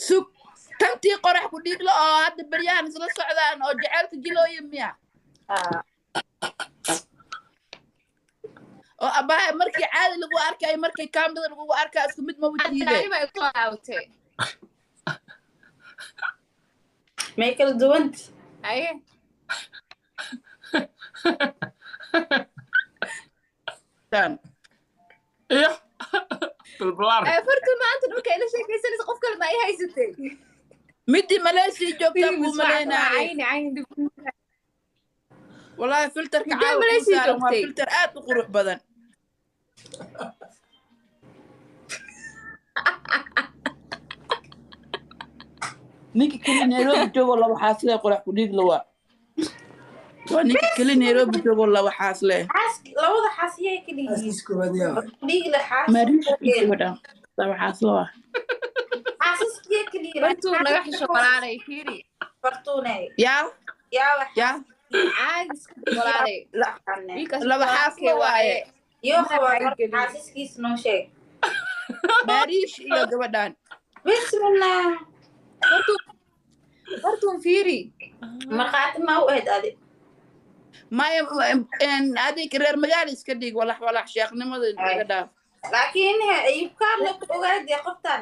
Sug, tantii Qorax ku Dhiigla oo hadda beryahan isla socdaan oo jaceylka jilooyin miya? Ah. Oo abaha markii caadi lagu arkayo, markii kaamida lagugu arkayo isku mid ma wajiide. Cadaani baa igu laabatay. May kala duwanta. Haye. Iyo bilbilaar. Fartuun, maanta dhulka ila sheekaysanaysa, qof kale ma ay haysatay? Midii Malaysia joogtaa kuu malaynaayay. Cayni cayni dib. Wallahi filterka Midee caawa kuu Malaysia saaran waa joogtay? filter aad u qurux badan. Ninka keli Nairobi joogo laba xaasle, Qorax ku Dhiigla, waa ninka keli Nairobi joogo laba xaasle. Xaas, labada xaas yay kala yihiin? Xaaskiis koowaad yaa waay? Dhiigla xaas. Mariish iyo gabadha laba xaasle waa. Xaasaskiyay kala yihiin? Fartuun, naga xisho walaalay, fiiri. Fartuunay. Yaa. Yaa wax. Yaa. Caadi iska dhig walaalay. Wiilkaas Laba xaasle waaye. Yoo Maxaa qabaa laga geliyey? Xaasaskiis noo sheeg. Mariish iyo gabadhan. Bismillah. Fartuun, Fartuun, fiiri. Markhaati ma u ahayd adi? Maya, adig reer magaala iska dhig, walax walax sheekhnimada naga dhaaf. Laakiin ayubkaan la ku ogaadee qoftan.